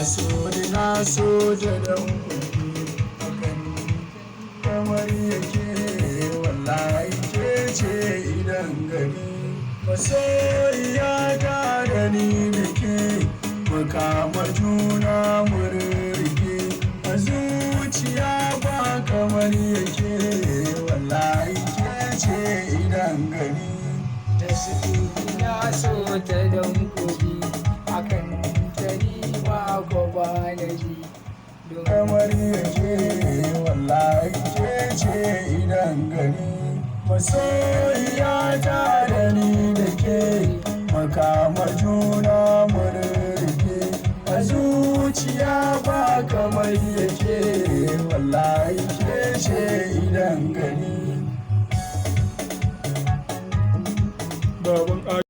A so ni na so da dan kuɗi akan kamar yake, wallahi ke ce idan gari. Masoyiya ta da ni da ke, mu kama juna mu rirrike a zuciya ba kamar yake, wallahi ke ce idan gari. Ta na so ta don kuɗi, akan ta ma ko ba na ji. Don Kamar yake, wallahi ke ce idan gari. Masoyiya ta da ni da ke, mu kama